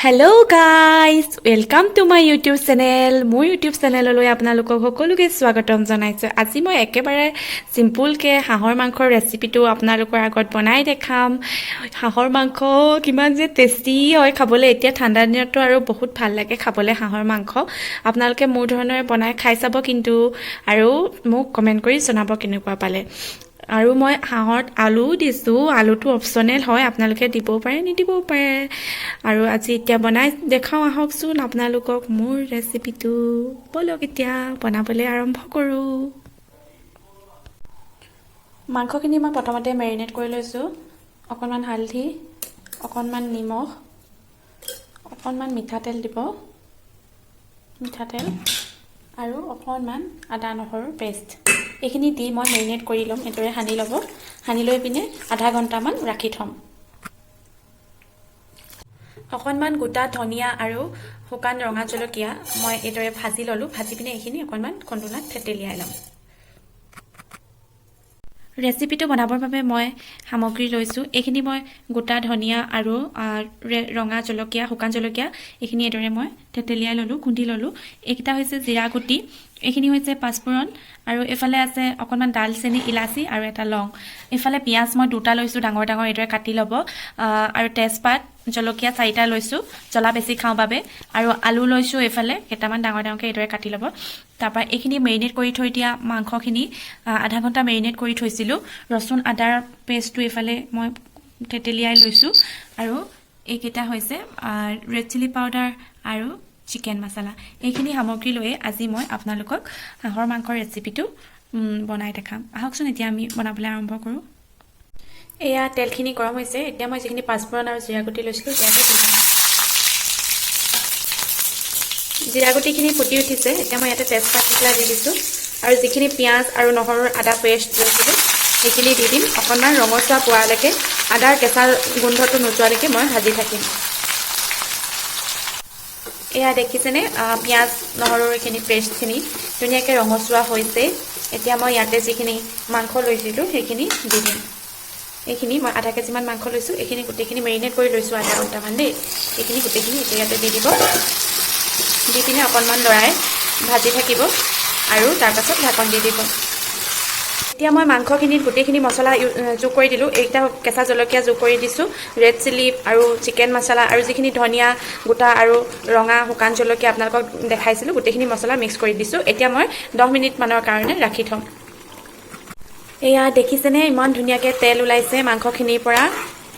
Hello guys, welcome to my YouTube channel. মোৰ YouTube চেনেললৈ আপোনালোকক সকলোকে স্বাগতম জনাইছোঁ। আজি মই একেবাৰে চিম্পুলকৈ হাঁহৰ মাংসৰ ৰেচিপিটো আপোনালোকৰ আগত বনাই দেখাম। হাঁহৰ মাংস কিমান যে টেষ্টি হয় খাবলৈ! এতিয়া ঠাণ্ডা দিনততো আৰু বহুত ভাল লাগে খাবলৈ হাঁহৰ মাংস। আপোনালোকে মোৰ ধৰণেৰে বনাই খাই চাব কিন্তু আৰু মোক কমেণ্ট কৰি জনাব কেনেকুৱা পালে। আৰু মই হাঁহত আলুও দিছোঁ। আলুটো অপশ্যনেল হয়, আপোনালোকে দিবও পাৰে, নিদিবও পাৰে। আৰু আজি এতিয়া বনাই দেখাওঁ আহকচোন আপোনালোকক মোৰ ৰেচিপিটো। ব'লক, এতিয়া বনাবলৈ আৰম্ভ কৰোঁ। মাংসখিনি মই প্ৰথমতে মেৰিনেট কৰি লৈছোঁ। অকণমান হালধি, অকণমান নিমখ, অকণমান মিঠাতেল দিব, মিঠাতেল আৰু অকণমান আদা নহৰুৰ পেষ্ট, এইখিনি দি মই মেৰিনেট কৰি ল'ম। এইদৰে সানি ল'ব। সানি লৈ পিনে আধা ঘণ্টামান ৰাখি থ'ম। অকণমান গোটা ধনিয়া আৰু শুকান ৰঙা জলকীয়া মই এইদৰে ভাজি ল'লোঁ। ভাজি পিনে এইখিনি অকণমান খুন্দুনাত থেতেলিয়াই ল'ম। ৰেচিপিটো বনাবৰ বাবে মই সামগ্ৰী লৈছোঁ এইখিনি। মই গোটা ধনিয়া আৰু ৰঙা জলকীয়া, শুকান জলকীয়া এইখিনি এইদৰে মই থেতেলিয়াই ল'লোঁ, খুন্দি ল'লোঁ। এইকেইটা হৈছে জিৰা গুটি, এইখিনি হৈছে পাঁচফোৰণ আৰু এইফালে আছে অকণমান ডালচেনি, ইলাচি আৰু এটা লং। এইফালে পিঁয়াজ মই দুটা লৈছোঁ, ডাঙৰ ডাঙৰ এইদৰে কাটি ল'ব। আৰু তেজপাত, জলকীয়া চাৰিটা লৈছোঁ, জ্বলা বেছি খাওঁ বাবে। আৰু আলু লৈছোঁ এইফালে কেইটামান, ডাঙৰ ডাঙৰকৈ এইদৰে কাটি ল'ব। তাৰপৰা এইখিনি মেৰিনেট কৰি থৈ দিয়া মাংসখিনি, আধা ঘণ্টা মেৰিনেট কৰি থৈছিলোঁ। ৰচুন আদাৰ পেষ্টটো এইফালে মই থেতেলিয়াই লৈছোঁ। আৰু এইকেইটা হৈছে ৰেড চিলি পাউডাৰ আৰু চিকেন মছলা। এইখিনি সামগ্ৰী লৈয়ে আজি মই আপোনালোকক হাঁহৰ মাংসৰ ৰেচিপিটো বনাই দেখাম। আহকচোন, এতিয়া আমি বনাবলৈ আৰম্ভ কৰোঁ। এয়া তেলখিনি গৰম হৈছে। এতিয়া মই যিখিনি পাঁচফোৰণ আৰু জিৰা গুটি লৈছিলোঁ, ইয়াতে দি দিম। জিৰা গুটিখিনি ফুটি উঠিছে। এতিয়া মই ইয়াতে তেজপাত পেলাই দি দিছোঁ আৰু যিখিনি পিঁয়াজ আৰু নহৰুৰ আদা পেষ্ট লৈছিলোঁ, সেইখিনি দি দিম। অকণমান ৰঙচুৱা পোৱালৈকে, আদাৰ কেঁচা গোন্ধটো নোযোৱালৈকে মই ভাজি থাকিম। এয়া দেখিছেনে, পিঁয়াজ নহৰুৰ এইখিনি পেষ্টখিনি ধুনীয়াকৈ ৰঙচুৱা হৈছে। এতিয়া মই ইয়াতে যিখিনি মাংস লৈছিলোঁ, সেইখিনি দি দিম। এইখিনি মই আধা কেজিমান মাংস লৈছোঁ। এইখিনি গোটেইখিনি মেৰিনেট কৰি লৈছোঁ আধা ঘণ্টামান দেই। এইখিনি গোটেইখিনি এতিয়া ইয়াতে দি দিব। দি পিনে অকণমান লৰাই ভাজি থাকিব আৰু তাৰপাছত ঢাকন দি দিব। এতিয়া মই মাংসখিনিত গোটেইখিনি মছলা যোগ কৰি দিলোঁ। এইকেইটা কেঁচা জলকীয়া যোগ কৰি দিছোঁ, ৰেড চিলি আৰু চিকেন মছলা আৰু যিখিনি ধনিয়া গোটা আৰু ৰঙা শুকান জলকীয়া আপোনালোকক দেখাইছিলোঁ, গোটেইখিনি মছলা মিক্স কৰি দিছোঁ। এতিয়া মই 10 মিনিটমানৰ কাৰণে ৰাখি থ'ম। এয়া দেখিছেনে, ইমান ধুনীয়াকৈ তেল ওলাইছে মাংসখিনিৰ পৰা।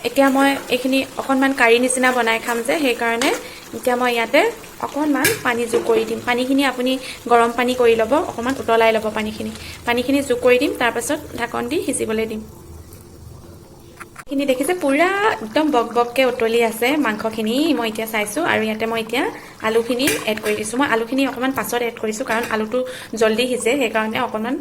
এতিয়া মই এইখিনি অকণমান কাৰী নিচিনা বনাই খাম যে, সেইকাৰণে এতিয়া মই ইয়াতে অকণমান পানী যোগ কৰি দিম। পানীখিনি আপুনি গৰম পানী কৰি ল'ব, অকণমান উতলাই ল'ব পানীখিনি। পানীখিনি যোগ কৰি দিম, তাৰপাছত ঢাকন দি সিজিবলৈ দিম। এইখিনি দেখিছে, পূৰা একদম বক বককৈ উতলি আছে মাংসখিনি, মই এতিয়া চাইছোঁ। আৰু ইয়াতে মই এতিয়া আলুখিনি এড কৰি দিছোঁ। মই আলুখিনি অকণমান পাছত এড কৰিছোঁ, কাৰণ আলুটো জল্দি সিজে, সেইকাৰণে অকণমান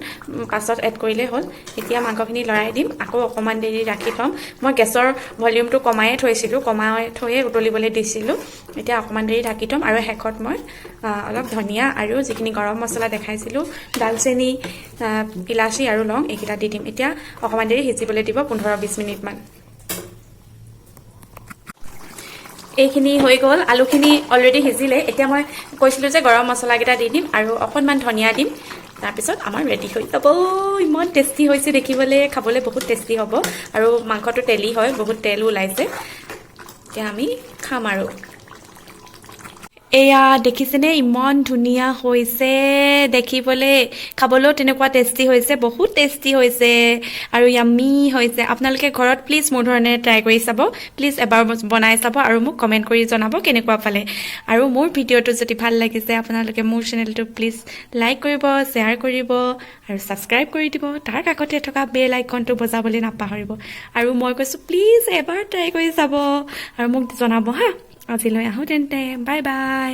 পাছত এড কৰিলেই হ'ল। এতিয়া মাংসখিনি লৰাই দিম, আকৌ অকণমান দেৰি ৰাখি থ'ম। মই গেছৰ ভলিউমটো কমায়ে থৈছিলোঁ, কমাই থৈয়ে উতলিবলৈ দিছিলোঁ। এতিয়া অকণমান দেৰি ঢাকি থ'ম আৰু শেষত মই অলপ ধনিয়া আৰু যিখিনি গৰম মছলা দেখাইছিলোঁ, ডালচেনি, ইলাচি আৰু লং, এইকেইটা দি দিম। এতিয়া অকণমান দেৰি সিজিবলৈ দিব, 15-20 মিনিটমান। এইখিনি হৈ গ'ল। আলুখিনি অলৰেডি সিজিলে। এতিয়া মই কৈছিলোঁ যে গৰম মছলাকেইটা দি দিম আৰু অকণমান ধনিয়া দিম, তাৰপিছত আমাৰ ৰেডি হৈ যাব। ইমান টেষ্টি হৈছে দেখিবলৈ, খাবলৈ বহুত টেষ্টি হ'ব। আৰু মাংসটো তেলি হয়, বহুত তেলো ওলাইছে। এতিয়া আমি খাম আৰু। এয়া দেখিছেনে, ইমান ধুনীয়া হৈছে দেখিবলৈ, খাবলৈও তেনেকুৱা টেষ্টি হৈছে, বহুত টেষ্টি হৈছে আৰু য়াম্মি হৈছে। আপোনালোকে ঘৰত প্লিজ মোৰ ধৰণে ট্ৰাই কৰি চাব। প্লিজ এবাৰ বনাই চাব আৰু মোক কমেণ্ট কৰি জনাব কেনেকুৱা পালে। আৰু মোৰ ভিডিঅ'টো যদি ভাল লাগিছে, আপোনালোকে মোৰ চেনেলটো প্লিজ লাইক কৰিব, শ্বেয়াৰ কৰিব আৰু ছাবস্ক্ৰাইব কৰি দিব। তাৰ কাষতে থকা বেল আইকনটো বজাবলৈ নাপাহৰিব। আৰু মই কৈছোঁ, প্লিজ এবাৰ ট্ৰাই কৰি চাব আৰু মোক জনাব। হা, আজিলৈ আহোঁ তেন্তে, বাই বাই।